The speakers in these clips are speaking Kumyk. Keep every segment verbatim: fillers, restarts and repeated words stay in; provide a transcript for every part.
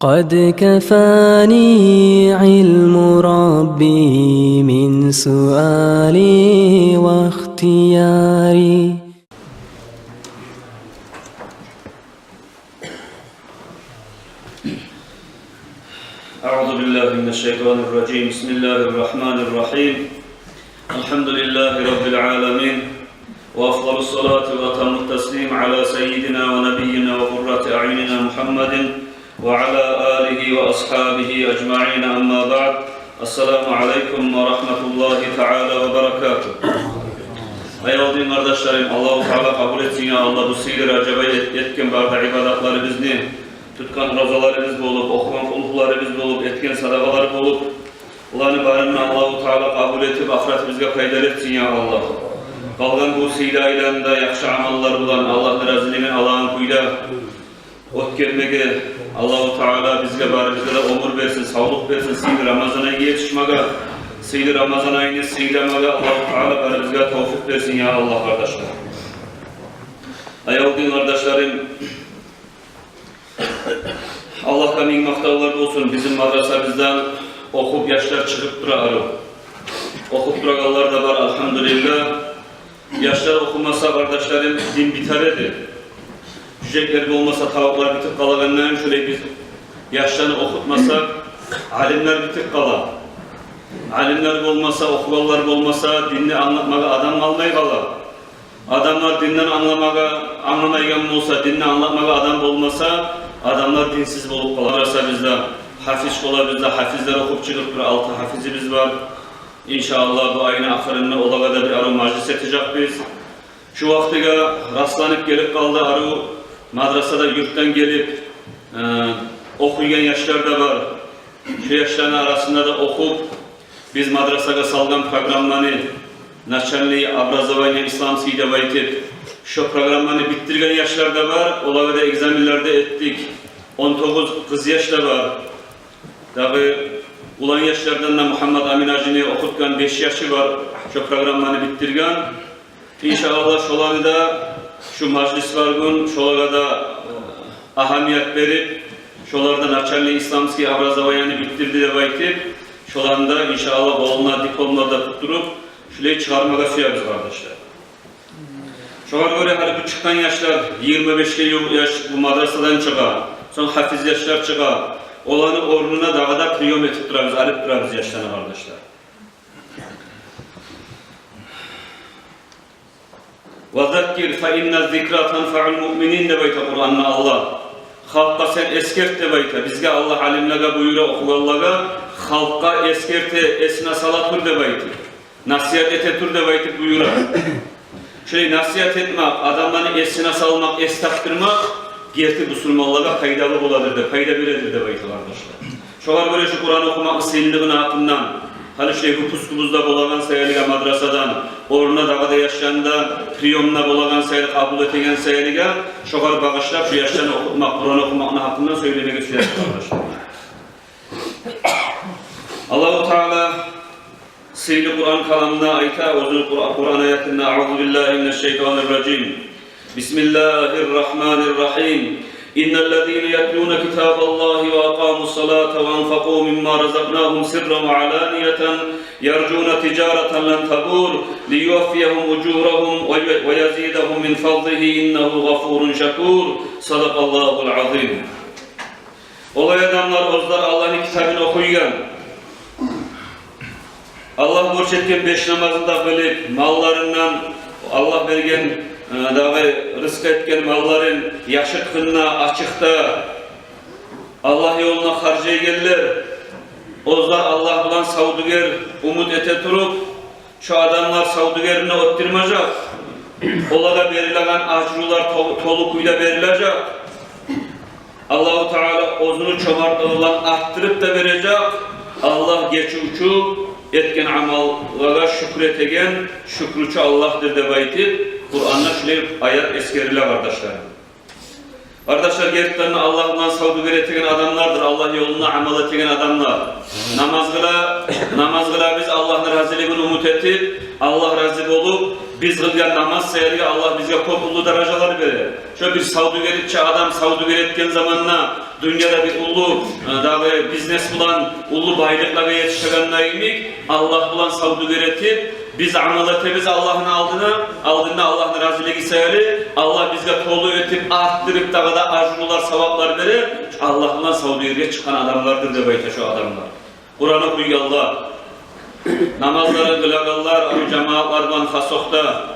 قد كفاني علم ربي من سؤالي واختياري. أعوذ بالله من الشيطان الرجيم. بسم الله الرحمن الرحيم. الحمد لله رب العالمين. وأفضل الصلاة وأتم التسليم على سيدنا ونبينا وقرة أعيننا محمد وعلى آله وأصحابه أجمعين. أما بعد. السلام عليكم ورحمة الله تعالى وبركاته. Аявлу дин къардашларым, Аллагьу Таала къабул этсин, я Аллагь, бу сыйлы Ражабда эт-, этген бары да ибадатларыбызны, тутгъан оразаларыбыз болуп, охугъан къулгьуларыбыз болуп, этген садагъалар болуп, буланы барын да Аллагьу Таала къабул этип, ахыратыбызгъа пайдалы этсин, я Аллагь. Къалгъан бу сыйлы айланы да яхшы амаллар булан, Аллагьны разилигин алагъан кюйде оьтгермеге Аллагьу Таала бизге, барыбызгъа да оьмюр берсин, савлукъ берсин, сыйлы Рамазан айгъа етишмеге, сыйлы Рамазан айны сыйламагъа Аллагьу Таала барыбызгъа тавфикъ берсин, я Аллагь, къардашлар. Аявлу дин къардашларым, Аллагьгъа минг макътавлар болсун, бизин мадрасабыздан охуп яшлар чыгъып тура арив. Охуп турагъанлар да бар, альгьамдулиллагь. Яшлар охумаса, къардашларым, дин битер эди. Жюжеклер болмаса, тавукълар битип къалагъандан, шолай биз яшланы охутмасакъ, алимлер битип къала. Алимлер болмаса, охугъанлар болмаса, динни англатмагъа адам къалмай къала. Адамлар динден англамагъа, англамайгъан болса, динни англатмагъа адам болмаса, адамлар динсиз болуп къала. Мадрасабызда, гьафиз школабызда гьафизлер охуп чыгъып тура, алты гьафизибиз бар. Иншааллагь, бу айны ахырында олагъа да бир арив мажлис этежекбиз. Шу вакътиге расланып гелип къалды, арив мадрасада юртдан гелип, э, охуйгъан яшлар да бар. Шу яшланы арасында да охуп, биз мадрасагъа салгъан программаны, начальный образование исламский деп айтып, шу программаны битдирген яшлар да бар, олагъа да экзаменлер де этдик. Он тогъуз къыз яш да бар. Дагъы улан яшлардан да Мугьаммат Амин гьажини охутгъан беш яшы бар, шу программаны битдирген. Иншааллагь, шоланы да шу мажлис бар гюн, шолагъа да, э, агьамият берип, шолар да начальный исламский образованияны битдирди деп айтып, шоланы да, иншааллагь, къолуна дипломлар да тутдуруп, шулай чыгъармагъа сюебиз, къардашлар. Шогъар гёре гьали бу чыкъгъан яшлар, йигирма бешге ювукъ яш бу мадрасадан чыгъа, сонг гьафиз яшлар чыгъа. Оланы орнуна дагъы да приём этип турабыз, алып турабыз яшланы, къардашлар. «Ва заккир фа инна зикра танфаул муъминин», — деп айта Къуранда Аллагь. Халкъгъа сен эсгерт деп айта. Бизге Аллагь, алимлеге буюра, охугъанлагъа, халкъгъа эсгерте, эсине сала тур деп айта. Насигьат эте тур деп айтып буюра. Шолай насигьат этмек, адамланы эсине салмакъ, эс тапдырмакъ герти бусурманлагъа пайдалы боладыр деп, пайда бередир деп айта, къардашлар. Шогъар гёре шу Къуран охумакъны сыйлылыгъыны гьакъындан, гьали шулай выпускубузда болагъан саялыгъа мадрасадан, орнуна дагъы да яшланы да приёмда болагъан саялы, къабул этеген саялыгъа, шогъар багъышлап шу яшланы охутмакъ, Къуран охумакъны гьакъындан сёйлемеге сюебиз, къардашлар. Аллагьу Таала сыйлы Къуран каламында айта, оьзюню Къура-, Къуран аятында: «Аузу биллагьи минаш шайтанир ражим. Бисмиллагьир рагьманир рагьим. Инналлазина ятлуна китабаллагьи ва акъамус салата ва анфакъу мимма разакънагьум сирран ва аланиятан яржуна тижаратан лан табур, лиюваффиягьум ужурагьум ва ю-, ва язидагьум мин фадлигьи, иннагьу гъафурун шакур». Садакъаллагьул азим. Олай адамлар, оьзлер Аллагьны китабын охуйгъан, Аллагь борч этген беш намазын да къылып, малларындан, Аллагь берген, э, дагъы рызкъы этген малларын яшыртгъында, ачыкъда Аллагь ёлуна харжлайгъанлар, оьзлер Аллагь булан савдюгер умут эте туруп, шу адамлар савдюгерин оьтдюрмежек. Олагъа берилеген ажрулар тол-, толу кюйде берилежек. Аллагьу Таала оьзюню чомартлыгъы булан артдырып да бережек. Аллагь гечивчю, этген амаллагъа шюкюр этеген, шюкюрчю Аллагьдыр деп айтып, Къуранда шулай аят эсгериле, къардашлар. Къардашлар, гертиден де Аллагь булан савдюгер этеген адамлардыр Аллагь ёлунда амал этеген адамлар. Намаз къыла, намаз къылабыз Аллагьны разилигин умут этип, Аллагь рази болуп, Биз къылгъан намаз саялы Аллагь бизге кёп уллу даражалар бере. Шо бир савдюгерчи адам савдюгер этген заманда дюньяда бир уллу, э, дагъы бизнес булан уллу байлыкълагъа етишегенде йимик, Аллагь булан савдюгер этип, биз амал этебиз Аллагьны алдына, алдында Аллагьны разилиги саялы, Аллагь бизге толу этип, артдырып, дагъы да ажрулар, саваплар бере. Аллагь булан савдюгерге чыкъгъан адамлардыр деп айта шо адамлар. Къуран охуйгъанлар, намазларын къылагъанлар, о жамаатлар булан хасокъда,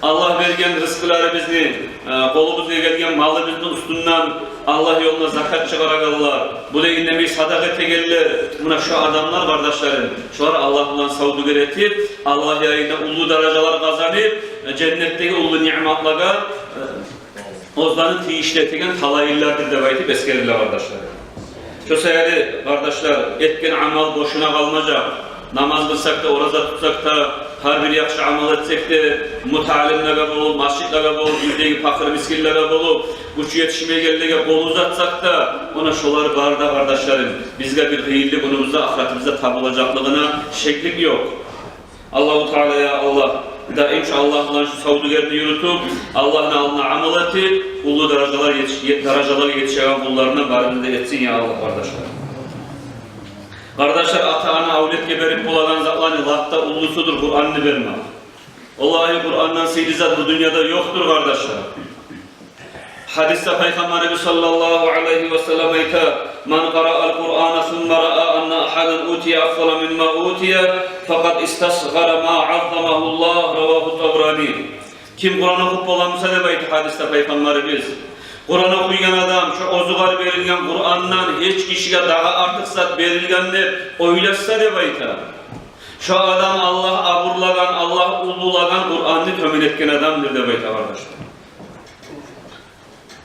Аллагь берген рызкъыларыбызны, э, къолубузгъа гелген малыбызны уьстюнден Аллагь ёлуна закат чыгъарагъанлар, бу да индемей садагъа этегенлер, муна шо адамлар, къардашларым, шолар Аллагь булан савдюгер этип, Аллагь янында уллу даражалар къазанып, э, женнетдеги уллу ниъматлагъа, э, оьзлени тийишли этеген талайлылардыр деп айтып эсгериле, къардашлар. Шо саялы, къардашлар, этген амал бошуна къалмажакъ. Намаз къылсакъ да, ораза тутсакъ да, гьар бир яхшы амал этсек де, муталимлеге болуп, межитлеге болуп, уьйдеги пакъыр-мискинлеге болуп, гючю етишмейгенлеге къол узатсакъ да, муна шолар бары да, къардашларым, бизге бир къыйынлы гюнюбюзде, ахыратыбызда табулажакълыгъына шеклик ёкъ. Аллагьу Таала, я Аллагь, даим шу Аллагь булан шу савдюгерни юрютюп, Аллагьны алдына амал этип, уллу даражалар етиш-, е-, даражалагъа етишеген къулларындан барыбызны да этсин, я Аллагь, къардашлар. Къардашлар, ата-ана авлетге берип болагъан затланы лап да уллусудур Къуранны бермек. Валлагьи, Къурандан сыйлы зат бу дюньяда ёкъдур, къардашлар. Гьадисде Пайхаммарыбыз саллаллагьу алайгьи ва саллам айта: «Ман къараал Къурана сумма раа анна агьадан утия афдала мимма утия, факъад истасгъара ма аззамагьуллагь». Равагьу Табрани. Ким Къуран охуп боламыса деп айта гьадисде Пайхаммарыбыз. Къуран охуйгъан адам, шо оьзюгъар берилген Къурандан гьеч гишиге дагъы артыкъ зат берилген деп ойлашса деп айта, шо адам Аллагь абурлагъан, Аллагь уллулагъан, Къуранны тёбен этген адамдыр деп айта, къардашлар.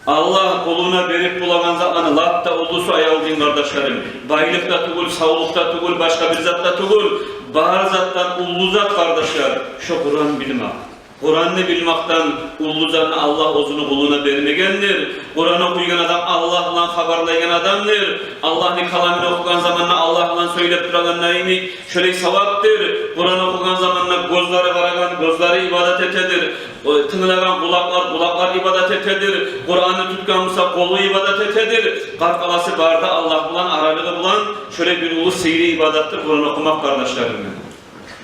Аллагь къулуна берип болагъан затланы лап да уллусу, аявлу дин къардашларым, байлыкъ да тюгюл, савлукъ да тюгюл, башгъа бир зат да тюгюл, бар затдан уллу зат, къардашлар, шо Къуран билмек. Къуранны билмекден уллу затны Аллагь оьзюню къулуна бермегендир. Къуран охуйгъан адам Аллагь булан хабарлайгъан адамдыр. Аллагьны каламын охугъан заманда Аллагь булан сёйлеп турагъанда йимик, шолай савапдыр. Къуран охугъан заманда гёзлери къарагъан, гёзлери ибадат этедир. О, тынглагъан къулакълар, къулакълар ибадат этедир. Къуранны тутгъан буса, къолу ибадат этедир. Къаркъарасы бары да Аллагь булан, аралыгъы булан шолай бир уллу сыйлы ибадатдыр Къуран охумакъ, къардашларым.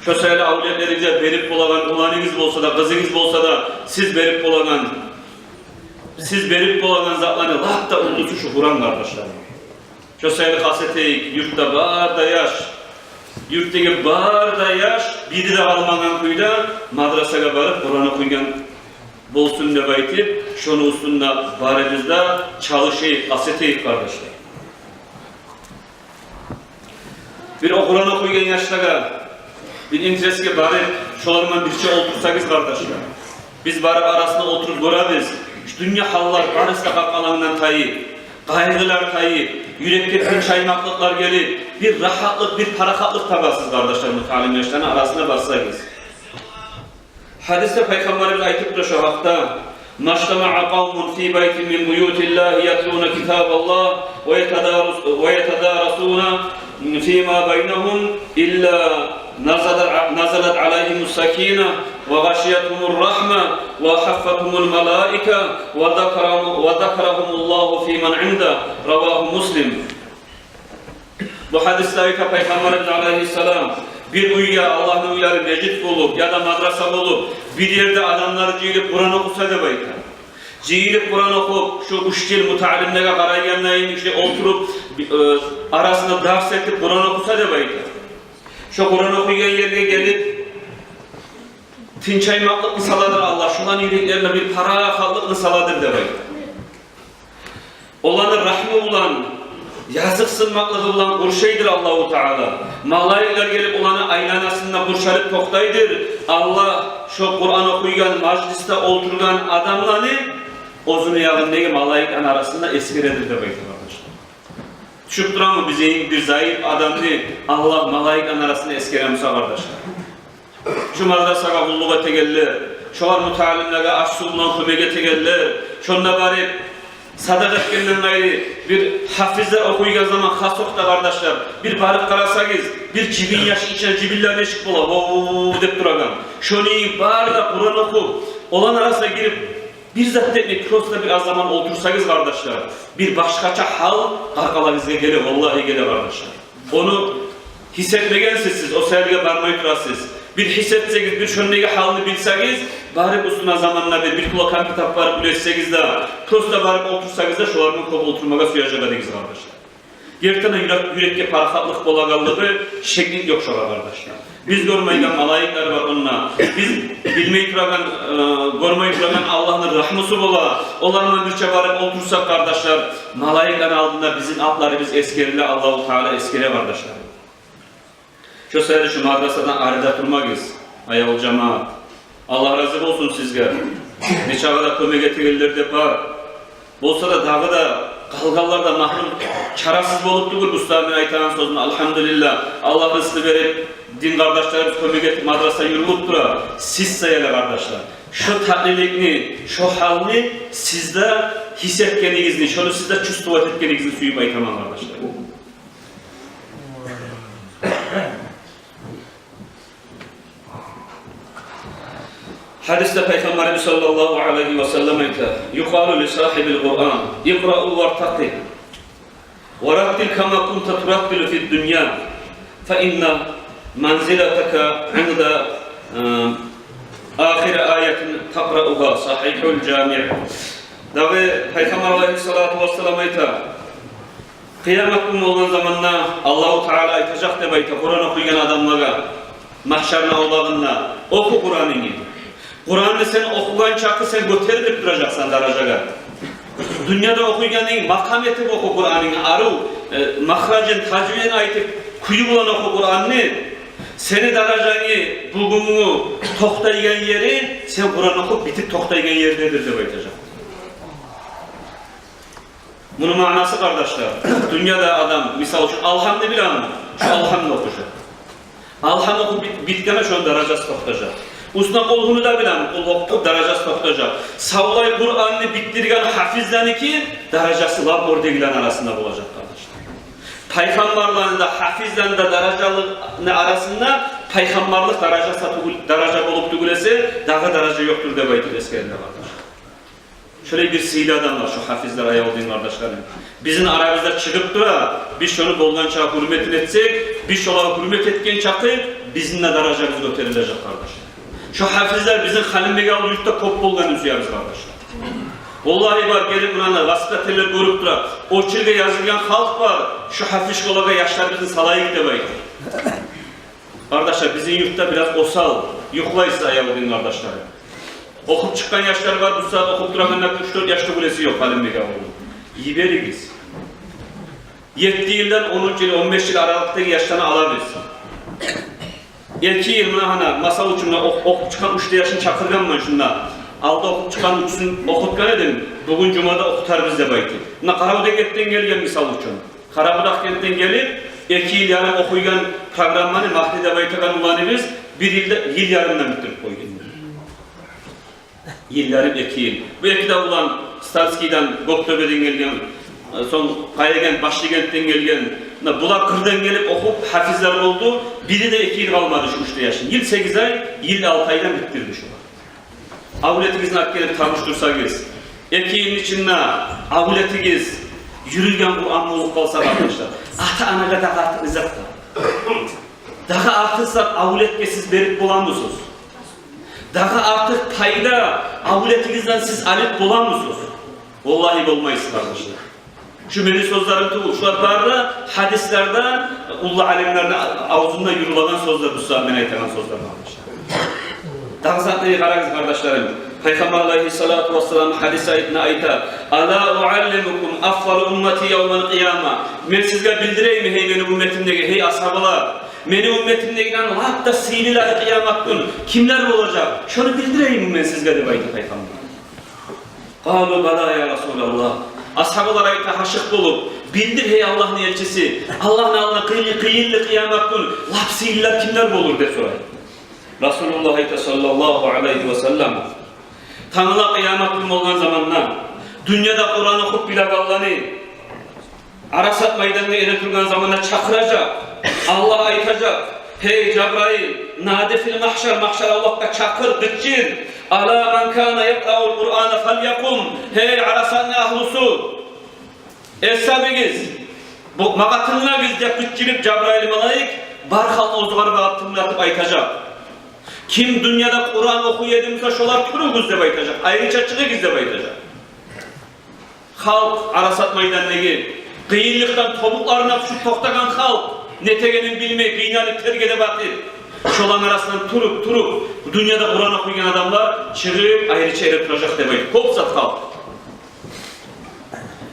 Шо саялы авлетлеригизге берип болагъан, уланыгъыз болса да, къызыгъыз болса да, сиз берип болагъан, сиз берип болагъан затланы лап да уллусу шу Къуран, къардашларым. Шо саялы къаст этейик, юртда бар да яш, юртдагъы бар да яш, бири де къалмагъан кюйде мадрасагъа барып Къуран охуйгъан болсун деп айтып, шону уьстюнде барыбыз да чалышайыкъ, къаст этейик, къардашлар. Бир о Къуран охуйгъан яшлагъа бир интересге барып, шолар булан бирче олтурсагъыз, къардашлар. Биз барып арасында олтуруп гёребиз. Шу дюнья гьаллар барысы да къаркъарангдан тайып, къайгъылар тайып, юрекге тынчаймакълыкълар гелип, бир рагьатлыкъ, бир парахатлыкъ табасыз, къардашлар, муталим яшланы арасына барсагъыз. Гьадисде Пайхаммарыбыз айтып тура шо гьакъда: «Мажтамаа къавмун фи байтин мин буютиллагьи ятлуна китабаллагь ва ятадарас-, ва ятадарасуна фима байнагьум илла назала, назалат алайгьимус сакина ва гъашиятгьумур рагьма ва хьаффатгьумул малаика ва закарагьум, ва закарагьумуллагьу фиман индагь». Равагьу Муслим. Бу гьадисде айта Пайхаммарыбыз алайгьиссалам: бир уьйге, Аллагьны уьйлери межит болуп яда мадраса болуп, бир ерде адамлар жыйылып Къуран охуса деп айта. Жыйылып Къуран охуп, шу уьч йыл муталимлеге къарайгъанда йимик, шу олтуруп, э, арасында дарс этип Къуран охуса деп айта. Шо Къуран охуйгъан ерге гелип, тынчаймакълыкъны саладыр Аллагь, шоланы юреклерине бир парахатлыкъны саладыр деп айта. Оланы рагьму булан, языкъсынмакълыгъы булан къуршайдыр Аллагьу Таала. Малайиклер гелип, оланы айланасында къуршалып токътайдыр. Аллагь шо Къуран охуйгъан мажлисде олтургъан адамланы оьзюню ягъындагъы малайиклени арасында эсгередир деп айта, къардашлар. Тюшюп турамы бизге бир зайып адамны Аллагь малайиклени арасында эсгеремиса, къардашлар? Шу мадрасагъа къуллукъ этегенлер, шолар муталимлеге аш-сув булан кёмек этегенлер, шонда барып Садагъа этгенден къайры, бир гьафизлер охуйгъан заман хас окъда, къардашлар, бир барып къарасагъыз, бир жибин яш-, ичине жибинлер нечик бола, «Вов» деп турагъан. Шону бары да Къуран охуп, оланы арасына гирип, бир зат этмей, просто бир аз заман олтурсагъыз, къардашлар, бир башгъача гьал къаркъарагъызгъа геле, валлагьи геле, къардашлар. Ону гьис этмегенсиз сиз, о саялы бармай турасыз. Бир гьис этсегиз, бир шондагъы гьалны билсегиз, барып уьстюне заманда бир, бир кило кампет алып барып уьлешсегиз де, просто барып олтурсагъыз да, шолардан кёп олтурмагъа сюежек эдигиз, къардашлар. Гертиден де, юрек, юрекге парахатлыкъ болагъанлыгъы шеклик ёкъ шогъар, къардашлар. Биз гёрмейген малайиклер бар онда. Биз билмей турагъан, э, гёрмей турагъан Аллагьны рагьмусу бола. Олар булан бирче барып олтурсакъ, къардашлар, малайиклени алдында бизин атларыбыз эсгериле, Аллагьу Таала эсгере, къардашлар. Шо саялы шу мадрасадан арыда турмагъыз, аявлу жамаат. Аллагь рази болсун сизге. Нечакъы да кёмек этегенлер де бар. Болса да, дагъы да къалгъанлар да магьрюм, чарасыз болуп тюгюл. Бу сагьат мен айтагъан сёзюм, альгьамдулиллагь, Аллагь рызкъы берип, дин къардашларыбыз кёмек этип, мадраса юрюлюп тура. Сиз саялы, къардашлар, шо татлиликни, шо гьалны сиз де гьис этгенигизни, шону сиз де чувствовать этгенигизни сююп айтаман, къардашлар. Гьадисде Пайхаммарыбыз саллаллагьу алайгьи ва саллам айта: «Юкъалу ли сагьибил Къуръан, икърау вартакъи, ва раттил кама кунта тураттилу фид дунья, фа инна манзилатака инда, э, ахири аятин такъраугьа». Сагьигьул Жамиъ. Дагъы Пайхаммар алайгьиссалату вассалам айта: Къыямат гюн болгъан заманда Аллагьу Таала айтажакъ деп айта Къуран охуйгъан адамлагъа, магьшарны авлагъында: «Оху Къуранынгны». Къуранны сен охугъан чакъы сен гётерилип туражакъсан даражагъа. Дюньяда охуйгъанынг, макъам этип оху Къуранынгны, арив, э, махражын, тажвидин айтып, кюю булан оху Къуранны. Сени даражангны бугюнгю токътайгъан ери сен Къуран охуп битип токътайгъан ердедир деп айтажакъ. Муну маънасы, къардашлар, дюньяда адам, мисал учун, алгьамны билеми? Шо алгьамны охужакъ. Алгьам охуп бит-, битгенде шону даражасы токътажакъ. Уьстюне къулгьуну да билеми? Къулгьу охуп даражасы токътажакъ. Савлай Къуранны битдирген гьафизлени ки даражасы лап оьрдегилени арасында болажакъ, къардашлар. Пайхаммарланы да, гьафизлени де даражалыгъыны арасында пайхаммарлыкъ даражасы тюгюл, даража болуп тюгюл эсе, дагъы даража ёкъдур деп айтып эсгериле, къардашлар. Шолай бир сыйлы адамлар шо гьафизлер, аявлу дин къардашларым. Бизин арабызда чыгъып тура, биз шону болгъанча гьюрметин этсек, биз шолагъа гьюрмет этген чакъы бизин де даражабыз гётерилежек, къардашлар. Шо гьафизлер бизин Халимбекавул юртда кёп болгъанын сюебиз, къардашлар. Валлагьи бар, гелип мунда воспитательлер гёрюп тура, очередге язылгъан халкъ бар, шо гьафиз школагъа яшларыбызны салайыкъ деп айтып. Къардашлар, бизин юртда бираз осал, юхлайсыз, аявлу дин къардашларым. Охуп чыкъгъан яшлар бар, бу сагьат охуп турагъанда уьч-дёрт яш тюгюл эсе ёкъ Халимбекавулда. Йиберигиз. Етти йылдан он уьч йыл, он беш йыл аралыкъдагъы яшланы алабыз. Эки йыл, муна гьана, масал учун, муна ох-, охуп чыкъгъан уьч де яшны чакъыргъанман шунда. Алда охуп чыкъгъан уьчюсюн охутгъан эдим, бугюн жумада охутарбыз деп айтып. Муна Къарабудагъгентден гелген, мисал учун. Къарабудагъгентден гелип, эки йыл ярым охуйгъан программаны Магьди деп айтагъан уланыбыз бир йылда, йыл ярымдан битдирип къойгъан. Йыл ярым, эки йыл. Бу эки де улан Стальскийден, Гёктёбеден гелген, сонг Къаягент, Башлыгентден гелген. Муна булар къырдан гелип охуп, гьафизлер болду. Бири де эки йыл къалмады шу уьч де яшны. Йыл сегиз ай, йыл алты айдан битдирди шулар. Авлетигизни алып гелип тапшурсагъыз, эки йылны ичинде авлетигиз юрюйген Къуран болуп къалса, къардашлар, ата-анагъа дагъы артыкъ не зат бар? Дагъы артыкъ зат авлетге сиз берип боламысыз? Дагъы артыкъ пайда авлетигизден сиз алып боламысыз? Валлагьи болмайсыз, къардашлар. Шу мени сёзлерим тюгюл, шулар бары да гьадислерде, уллу алимлени авзунда юрюлеген сёзлер, бу сагьат мен айтагъан сёзлер, къардашлар. Дагъы затны къарагъыз, къардашларым. Пайхаммар алайгьиссалату вассалам гьадис айтына айта: «Ала уаллимукум афдала уммати явмал къияма». Мен сизге билдирейимми, гьей мени умметимдеги, гьей асгьабалар? Мени умметимдегиден лап да сыйлылары къыямат гюн кимлер болажакъ? Шону билдирейимми мен сизге деп айта Пайхаммар. Къалу: «Бала, я Расулаллагь». Асгьабалар айта гьашыкъ болуп: «Билдир, гьей Аллагьны элчиси, Аллагьны алдында къыйын, къыйынлы къыямат гюн лап сыйлылар кимлер болур?» – деп сорай. Расулуллагь айта, саллаллагьу алайгьи ва саллам: «Тангала къыямат гюн болгъан заманда Дюньяда Къуран охуп билегенлени Арасат майдангъа эретургъан заманда чакъыражакъ. Аллагь айтажакъ: «Гьей, Жабраил, нади фил магьшар, магьшар авлакъгъа чакъыр, къычыр. Ала ман кана якъраул Къурана фалякъум. Гьей, Арасатны агьлюсю, эс табыгъыз, бу, магъа тынглагъыз», — деп къычырып, Жабраил малайик бар халкъны оьзюне багъып тынглагъыз деп айтажакъ. Ким дюньяда Къуран охуй эди буса, шолар туругъуз деп айтажакъ, айрыча чыгъыгъыз деп айтажакъ. Халкъ, Арасат майдандагъы къыйынлыкъдан тобукъларына тюшюп токътагъан халкъ, не этегенин билмей, къыйналып, тергеде батып, шоланы арасындан туруп, туруп, дюньяда Къуран охуйгъан адамлар чыгъып, айрыча эретуражакъ деп айта. Кёп зат халкъ.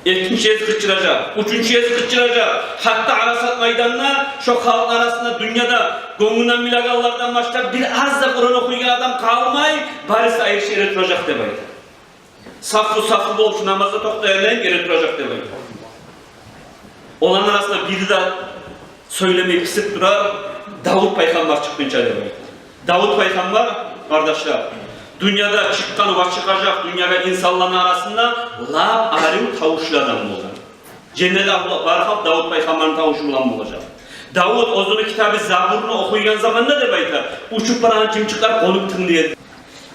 Экинчи гез къычыражакъ, уьчюнчю гез къычыражакъ. Гьатта Арасат майданда шо халкъны арасында дюньяда гёнгюнден билегенлерден башлап бир аз да Къуран охуйгъан адам къалмай, барысы айрыча эретуражакъ деп айта. Сафу-сафу болуп, шу намазда токътагъанлайын эретуражакъ деп айта. Оланы арасында бири де сёйлемей, къысып турар, Давут пайхаммар чыкъгъынча деп айта. Давут пайхаммар, къардашлар, дюньяда чыкъгъан ва чыгъажакъ дюньягъа инсанланы арасында лап арив тавушлу адам болгъан. Женнет агьлю бар халкъ Давут пайхаммарны тавушу булан болажакъ. Давут оьзюню китабы Забурну охуйгъан заманда деп айта, учуп барагъан чымчыкълар къонуп тынглай эди.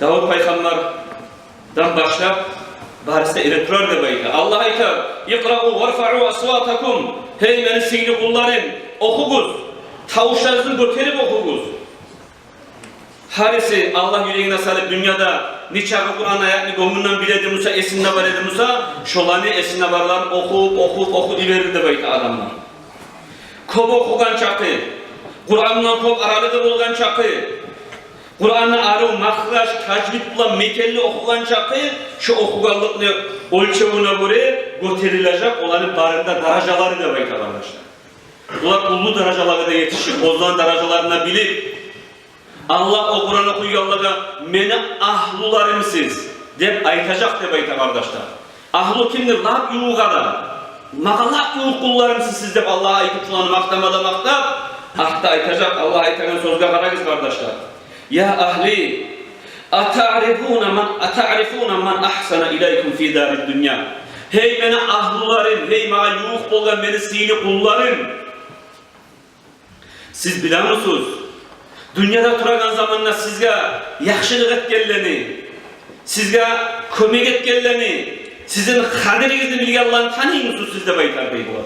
Давут пайхаммардан башлап барысы да эретурар деп айта. Аллагь айта: «Икърау варфаъу асватакум». Гьей, мени сыйлы къулларым, охугъуз, тавушларыгъызны гётерип охугъуз. Гьариси Аллагь юрегине салып, дюньяда нечакъы Къуран аятны гёнгюнден биле эди буса, эсинде бар эди буса, шоланы эсинде барларын охуп, охуп, охуп йиберир деп айта адамлар. Кёп охугъан чакъы, Къуран булан кёп аралыгъы болгъан чакъы, Къуранны арив махраж, тажвид булан мекенли охугъан чакъы, шо охугъанлыкъны оьлчевюне гёре гётерилежек оланы барында даражалары деп айта, къардашлар. Булар уллу даражалагъа да етишип, оьзлени даражаларын да билип, Аллагь о Къуран охуйгъанлагъа: «Мени агьлюлеримсиз», — деп айтажакъ деп айта, къардашлар. Агьлю кимдир? Лап ювукъ адам. «Магъа лап ювукъ къулларымсыз сиз», — деп Аллагь айтып, шоланы макътама да макътап, артда айтажакъ, Аллагь айтагъан сёзге къарагъыз, къардашлар: «Я агьли, атаърифуна ман, атаърифуна ман агьсана илайкум фи дарид дунья». Гьей мени агьлюлерим, гьей магъа ювукъ болгъан мени сыйлы къулларым. Сиз билемисиз, дюньяда турагъан заманда сизге яхшылыкъ этгенлени, сизге кёмек этгенлени, сизин къадиригизни билгенлени таныймысыз сиз деп айтар дей булар.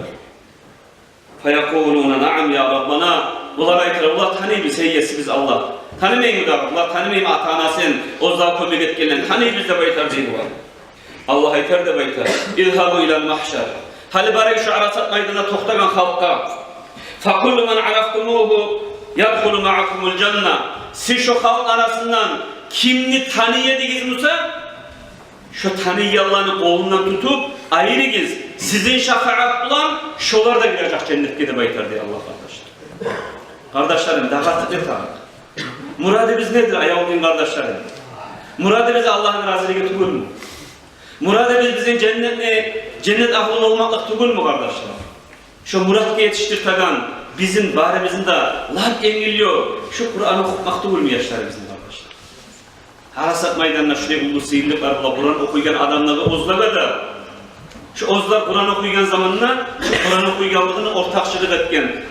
Фаякъулуна: «Наам, я Раббана». Булар айтар: «Булар таныйбыз, гьей Есибиз Аллагь». Танымаймы дагъы? Булар танымаймы ата-анасын, оьзлеге кёмек этгенлени таныйбыз деп айтар дей булар. Аллагь айтар деп айта: «Изгьабу илал магьшар». Гьали барыгъыз шо Арасат майданда токътагъан халкъгъа. «Факуллу ман арафтумугьу ядхулу маъакумул жанна». Сиз шо халкъ арасындан кимни таный эдигиз буса, шо таныйгъанланы къолундан тутуп айырыгъыз. Сизин шафагьат булан шолар да гирежек женнетге деп айтар дей Аллагь, къардашлар. Къардашларым, дагъы артыкъ не тарыкъ? Мурадыбыз недир, аявлу дин къардашларым? Мурадыбыз Аллагьны разилиги тюгюлмю? Мурадыбыз бизин женнетни, женнет агьлю болмакълыкъ тюгюлмю, къардашлар? Шо муратгъа етишдиртеген бизин барыбызны да лап энгил ёл шо Къуран охутмакъ тюгюлмю яшларыбызны, къардашлар? Арасат майданда шулай уллу сыйлылыкълар бола Къуран охуйгъан адамлагъа, оьзлеге де. Шо оьзлер Къуран охуйгъан заманда шо Къуран охуйгъанлыгъына ортакъчылыкъ этген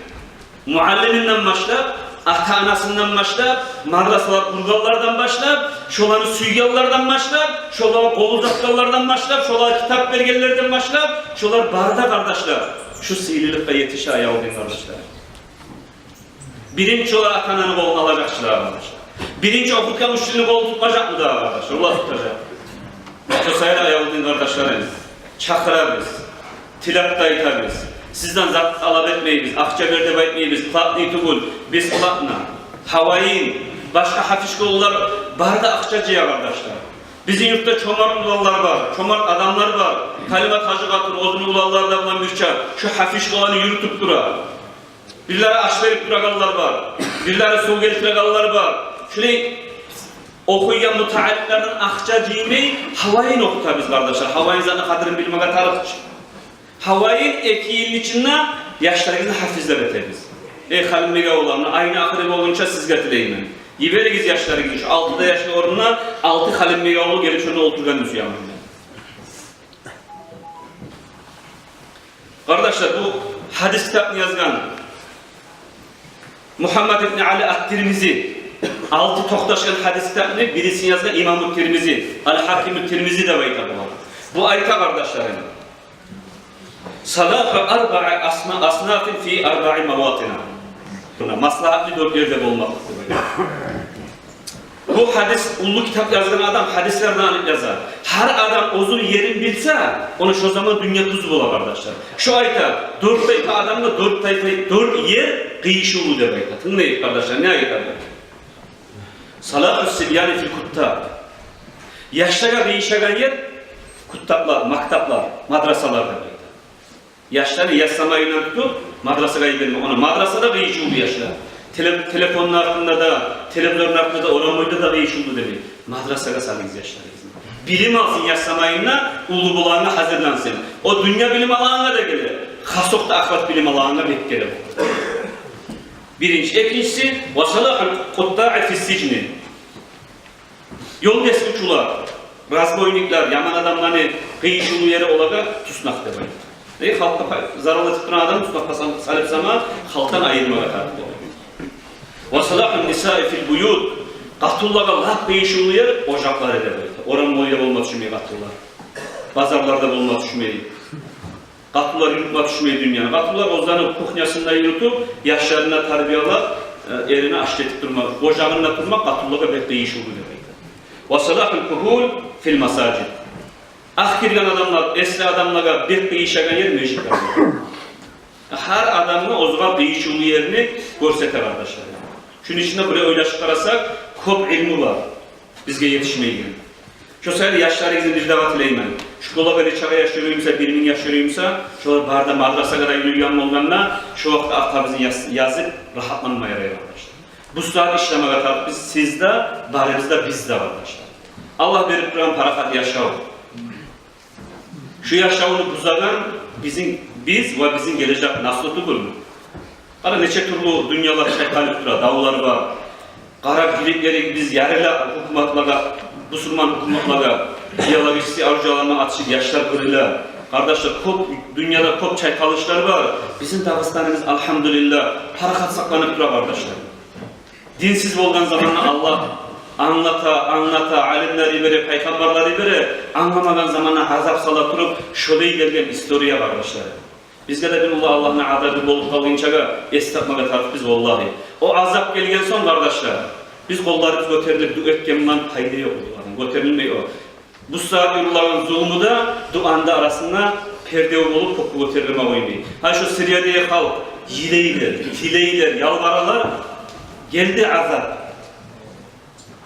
муаллиминден башлап, ата-анасындан башлап, мадрасалар къургъанлардан башлап, шоланы сюйгенлерден башлап, шолагъа къол узатгъанлардан башлап, шолагъа китап бергенлерден башлап, шолар бары да, къардашлар, шу сыйлылыкъгъа етише, аявлу дин къардашлар. Биринчи олар ата-ананы къолун алажакъ чы, къардашлар. Биринчи охутгъан учителни къолун тутмажакъмы дагъы, къардашлар? Олар тутажакъ. Шо саялы, аявлу дин къардашларым, чакъырабыз, тилеп де айтабыз. Сизден зат талап этмейбиз, акъча бер деп айтмайбыз, платный тюгюл, бесплатно. Гьавайын, башгъа гьафиз школалар бары да акъча жыя, къардашлар. Бизин юртда чомарт уланлар бар, чомарт адамлар бар. Калимат гьажи къатын оьзюню уланлары да булан бирче шо гьафиз школаны юрютюп тура. Бирлери аш берип турагъанлар бар, бирлери сув гелтирегенлер бар. Шулай охуйгъан мутааллимлерден акъча жыймай, гьавайын охутабыз, къардашлар. Гьавайын затны къадирин билмеге тарыкъ чы. Гьавайын эки йылны ичинде яшларыгъызны гьафизлеп этебиз. Эй Халимбекавулланы, айны ахыры болгъунча сизге тилеймен. Йиберигиз яшларыгъызны, шо алты да яшны орнуна алты Халимбекавуллу гелип шонда олтургъанны сюемен. Къардашлар, бу гьадис китапны язгъан Мугьаммад ибн Али ат-Тирмизи, алты токъташгъан гьадис китапны бирисин язгъан имаму Тирмизи, ал-Гьакиму Тирмизи деп айта булагъа. Бу айта, къардашларым: «Салаху арбаъи асна-, аснафин фи арбаъи маватина». Муна, маслигьатлы дёрт ерде болмакълыкъ деп айта. Бу гьадис, уллу китап язгъан адам гьадислерден алып яза. Гьар адам оьзюню ерин билсе, ону шо заман дюнья тюз бола, къардашлар. Шо айта, дёрт тайпа адамгъа дёрт тайпа, дёрт ер къыйышывлу деп айта. Тынглайыкъ, къардашлар, не айта бу? «Салаху сибяни фил куттаб». Яшлагъа къыйышагъан ер куттаблар, мактаблар, мадрасалар деп айта. Яшланы ясламайындан тутуп мадрасагъа йиберме. Она мадрасада къыйышывлу яшлар. Теле-, телефонну артында да, телевизорну артында да, орам бойда да къыйышывлу демей. Мадрасагъа салыгъыз яшларыгъызны. Билим алсын ясламайында, уллу болагъангъа гьазирлансын. О дюнья билим алагъангъа да геле, хасокъда ахырат билим алагъангъа бек герек. Биринчи, экинчиси, «Ва салахул куттаи фис сижни». Ёл кесгинчилер, разбойниклер, яман адамланы къыйышывлу ери олагъа туснакъ деп айта. Э, халкъгъа пай-, зарал этип турагъан адамны туснакъгъа сал-, салып сама, халкъдан айырмагъа тарыкъ бола. «Ва салахун нисаи фил буют». Къатынлагъа лап къыйышывлу ер ожакълары деп айта. Орам бойда болма тюшмей къатынлар. Базарларда болма тюшмей. Къатынлар юрютме тюшмей дюньяны. Къатынлар оьзлени кухнясын да юрютюп, яшларын да тарбиялап, э, эрине аш этип турма, ожагъында турма къатынлагъа бек къыйышывлу деп айта. «Ва салахул кугьул фил масажид». Акъ гирген адамлар, эсли адамлагъа бек къыйышагъан ер межитлер. Гьар адамгъа оьзюне къыйышывлу ерни гёрсете, къардашлар. Шуну ичинде бир ойлашып къарасакъ, кёп илму бар бизге етишмейген. Шо саялы яшларыгъызны бир дагъы тилеймен. Школагъа нече яш юрюй буса, бир минг яш юрюй буса, шолар бары да мадрасагъа да юрюйген болгъанда, шо вакътиде артда бизин яз-, язып рагьатланма ярай, къардашлар. Бу сагьат ишлемеге тарыкъ биз, сиз де, барыбыз да, биз де, къардашлар. Аллагь берип турагъан парахат яшав. Шу яшавну бузагъан бизин, биз ва бизин гележек наслу тюгюлмю? Къара, нече тюрлю дюньялар чайкъалып тура, давлар бар. Къара, гележекде биз ярайла гьукуматлагъа, бусурман гьукуматлагъа идеологический оружияланы атышып, яшлар оьлелер. Къардашлар, кёп, дюньяда кёп чайкъалышлар бар. Бизин Дагъыстаныбыз, альгьамдулиллагь, парахат сакъланып тура, къардашлар. Динсиз болгъан заманда Аллагь англата, англата, алимлер йибере, пайхаммарлар йибере, англамагъан заманда азап сала туруп, шолай гелген история, къардашлар. Бизге де бир уллу Аллагьны азабы болуп къалгъынчагъа эс тапмагъа тарыкъ биз, валлагьи. О азап гелген сонг, къардашлар, биз къолларыбыз гётерилип дуа этген булан пайда ёкъ, гётерилмей о. Бу сагьат юрюлеген зулму да, дуаны да арасында перде болуп, кёкге гётерилме къоймай. Гьа, шу Сириядагъы халкъ йылайлар, тилейлер, ялбаралар, гелди азап.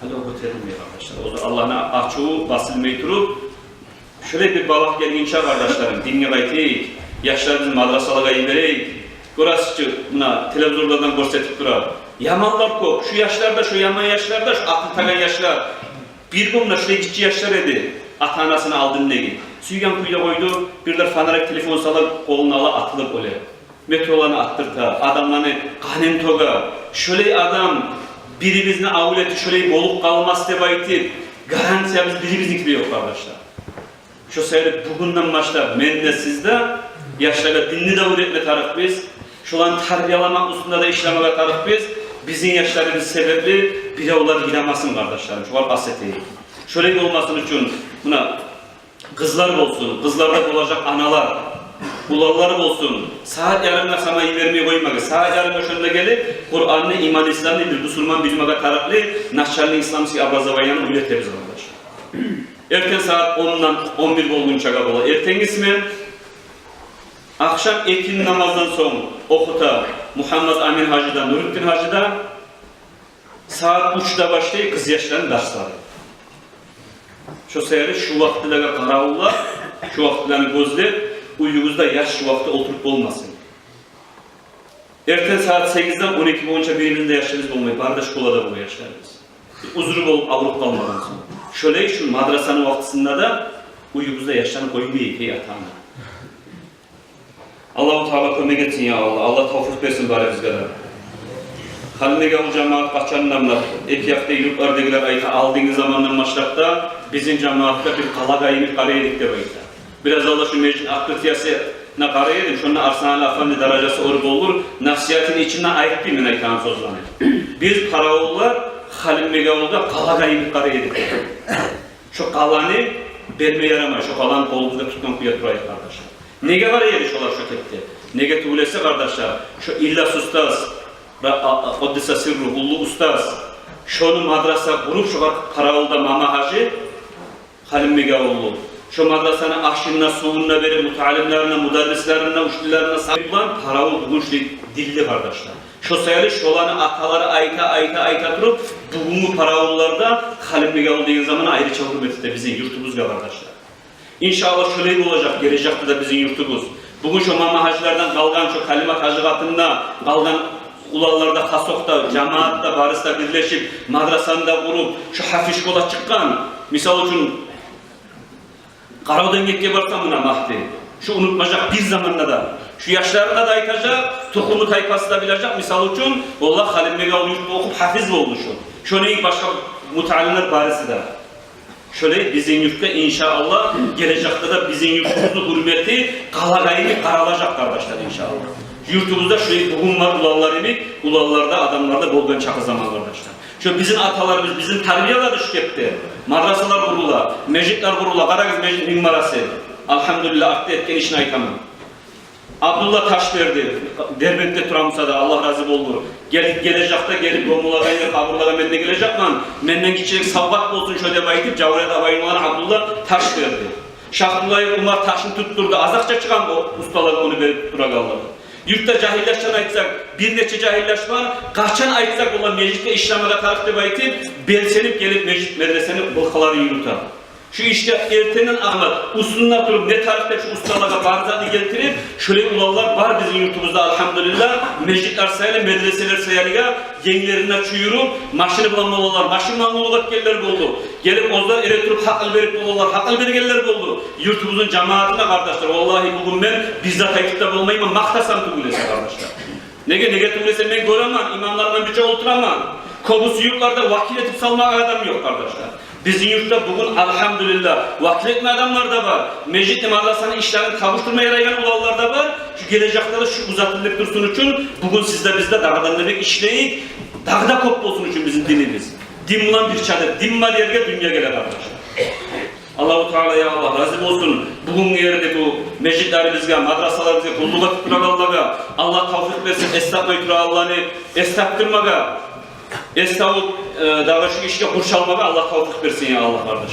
Гьали о гётерилмей, къардашлар. О да Аллагьны ачуву басылмай туруп, шолай бир балагь гелгинче, къардашларым, динге къайтайыкъ, яшларыбызны мадрасалагъа йиберейик. Гёресиз чи, муна телевизорлардан гёрсетип тура. Яманлар кёп. Шу яшлар да, шу яман яшлар да, шу акъыл тайгъан яшлар. Бир гюн муна шулай гиччи яшлар эди, ата-анасыны алдындагъы. Сюйген кюйде къойду, бирлер фонарик, телефон салып, къолуна ала, атылып оьле. Метроланы аттырта, адамланы къанын тёге. Шолай адам, бирибизни авлети шолай болуп къалмас деп айтып, гарантиябыз бирибизники де ёкъ, къардашлар. Шо саялы бугюнден башлап мен де, сиз де яшлагъа динни де уьйретме тарыкъбыз. Шоланы тарбияламакъ уьстюнде де ишлемеге тарыкъбыз. Бизин яшларыбыз себепли биревлер йыламасын, къардашларым. Шолар къаст этейик. Шолай болмасын учун, муна, къызлар болсун, къызлар да болажакъ аналар, уланлар болсун. Сагьат ярымгъа сама йибермей къоймагъыз. Сагьат ярымгъа шонда гелип, Къуранны, иман, исламны бир бусурман билмеге тарыкълы начальный исламский образованияны уьйретебиз, къардашлар. Эртен сагьат ондан он бир болгъунчагъа бола эртенги смена. Ахшам экинни намаздан сонг охута Мугьаммад Амин гьажи де, Нурутдин гьажи де. Сагьат уьчде башлай къызъяшланы дарслары. Шо саялы шу вакътилеге къаравуллап, шу вакътилени гёзлеп, уьюгюзде яш шу вакъти олтуруп болмасын. Эртен сагьат сегизден он эки болгъунча бирибизни де яшыбыз болмай, бары да школада бола яшларыбыз. Узру болуп авруп къалмагъан сонг. Шолай шу мадрасаны вакътисинде де уьюгюзде яшланы къоймайыкъ, гьей ата-ана. Аллагьу Таала кёмек этсин, я Аллагь. Аллагь тавфикъ берсин барыбызгъа да. Халимбекавул жамаат къачан да, муна, эки якъда юртлардагъылар айта, алдынгы замандан башлап да бизин жамаатгъа бир къалагъа йимик къарай эдик деп айта. Бираз алда шу межитни открытиясы къарай эдим, шонда Арслан Афанди даражасы оьр болур, насигьатны ичинде айтды мен айтагъан сёзлени. Биз, къаравуллар, Халимбекавулда къалагъа йимик къарай эдик. Шо къаланы берме ярамай, шо къаланы къолубузда тутгъан кюйде турайыкъ, къардашлар. Неге къарай эди шолар шо кепде? Неге тюгюл эсе, къардашлар, шо Ильяс устаз, ра-, а, а, къуддиса сирру, уллу устаз, шону мадраса къуруп, шогъар къаравулда Мама-Гьажи, Халимбекавуллу. Шо мадрасаны ашын да, сувун да берип, мутаалимлерин де, мударрислерин де, учительлерин де савлай къаравул бугюн шулай динли, къардашлар. Шо саялы шоланы аталары айта, айта, айта туруп, бугюнгю къаравулларда Халимбекавул деген заманда айрыча гьюрмет эте бизин юртубузгъа, къардашлар. Иншааллагь, шолай болажакъ гележекде де бизин юртубуз. Бугюн шо Мама-Гьажилерден къалгъан, шо Калимат-Гьажи къатында къалгъан уланлар да, хасокъ да, жамаат да, барысы да бирлешип, мадрасаны да къуруп, шо гьафиз школа чыкъгъан. Мисал учун, Къаравденгекге барсам, муна Магьди, шо унутмажакъ бир заманда да. Шо яшларына да айтажакъ, тухуму-тайпасы да билежек. Мисал учун, валлагь, Халимбекавул юртда охуп гьафиз болду шо. Шону йимик башгъа мутаалимлер барысы да. Шолай бизин юртгъа, иншааллагь, гележекде де бизин юртубузну гьюрмети къалагъа йимик къаралажакъ, къардашлар, иншааллагь. Юртубузда шолай бугюн бар уланлар йимик, уланлар да, адамлар да болгъан чакъы заман, къардашлар. Шо бизин аталарыбыз бизин тарбиялады шо кепде. Мадрасалар къурула, межитлер къурула, къарагъыз, межит минарасы. Альгьамдулиллагь, артда этген ишин айтаман. Абдулла Ташберди, Дербентде тура буса да, Аллагь рази болсун. Гел-, гележекде гелип, гёмюлеген ер къабурлагъа мен де гележекмен. Менден гиччирек савгъат болсун шо деп айтып, Жаврият абайны уланы Абдулла Ташберди. Шагьдуллаев Умар ташны тутдурду, аз акъча чыгъа бу усталагъа ону берип турагъанлар. Юртда жагьиллешген айтсакъ, бир нече жагьиллешген, къачан айтсакъ, олар межитге ишлемеге тарыкъ деп айтып, белсенип гелип межит, медресени былкъыларын юрюте. Шо ишге эртенден ахмат уьстюнде туруп, не тарыкъ деп шо усталагъа бар затны гелтирип, шолай уланлар бар бизин юртубузда, альгьамдулиллагь, межитлер саялы, медреселер саялы, енглерин де чюйюрюп, машини булан моллалар машин булан къуллукъ этгенлер болду. Гелип оьзлер эретуруп гьакъыл берип болалар, гьакъыл бергенлер болду. Юртубузну жамаатына, къардашлар, валлагь, бугюн мен бир зат айтып да болмайман, макътасам тюгюл эсе, къардашлар. Неге, неге тюгюл эсе, мен гёремен, имамлар булан бирче олтураман. Кёбюсю юртларда вакил этип салмагъа адам ёкъ, къардашлар. Бизин юртда бугюн, альгьамдулиллагь, вакил этме адамлар да бар. Межитни, мадрасаны ишлерин табуштурма ярайгъан уланлар да бар. Шо гележекде де шо узатылып турсун учун, бугюн сиз де, биз де дагъыдан да бек ишлейик. Дагъы да кёп болсун учун бизин динибиз. Дин булан бир чадыр, дин бар ерге дюнья геле, къардашлар. Аллагьу Таала, я Аллагь, рази болсун бугюн ерде бу межитлерибизге, мадрасаларыбызгъа къуллукъ этип турагъанлагъа. Аллагь тавфикъ берсин эс тапмай турагъанланы эс тапдырмагъа, эс тапып, э, дагъы шо ишге къуршалмагъа Аллагь тавфикъ берсин, я Аллагь, къардаш.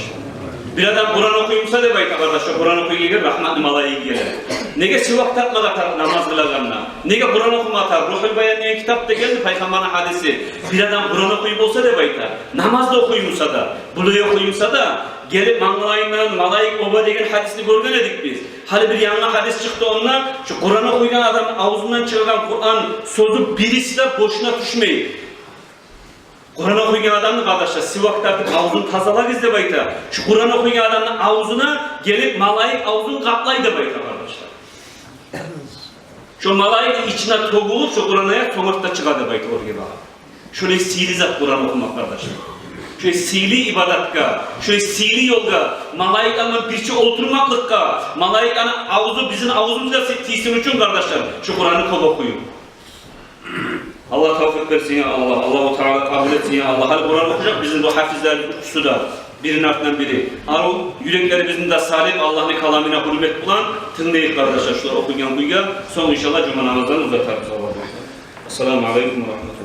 Бир адам Къуран охуй буса деп айта, къардаш, Къуран охуй деген рагьматны малайиги геле. Неге сивак тапмагъа тарыкъ намаз къылагъанда? Неге Къуран охумагъа тарыкъ? Рухул Баян деген китапда гелди, пайхаммарны гьадиси. Бир адам Къуран охуй буса деп айта, намаз да охуй буса да, булай охуй буса да, гелип мангалайындан малайик оба деген гьадисни гёрген эдик биз. Гьали бир янгы гьадис чыкъды онда, шо Къуран охуйгъан адамны авзундан чыгъагъан Къуран сёзю бириси де бошуна тюшмей. Къуран охуйгъан адамны, къардашлар, сивак тартып авзун тазалагъыз деп айта. Шо Къуран охуйгъан адамны авзуна гелип малайик авзун къаплай деп айта, къардашлар. Шо малайикни ичине тёгюлюп, шо Къуран аят сонг артда чыгъа деп айта оьрге багъып. Шолай сыйлы зат Къуран охумакъ, къардашлар. Шолай сыйлы ибадатгъа, шолай сыйлы ёлгъа, малайиклер булан бирче олтурмакълыкъгъа, малайиклени авзу бизин авзубузгъа си-, тийсин учун, къардашлар, шо Къуранны кёп охуюкъ. Аллагь тавфикъ берсин, я Аллагь. Аллагьу Таала къабул этсин, я Аллагь. Гьали Къуран охужакъ бизин бу гьафизлерибиз уьчюсю де, бирини артындан бири. Арив юреклерибизни де салып, Аллагьны каламына гьюрмет булан тынглайыкъ, къардашлар. Шулар охуйгъан кюйге, сонг, иншааллагь, жума намазларын узатарбыз, Аллагь буюрса. Ассаламу алейкум ва рагьматуллагь.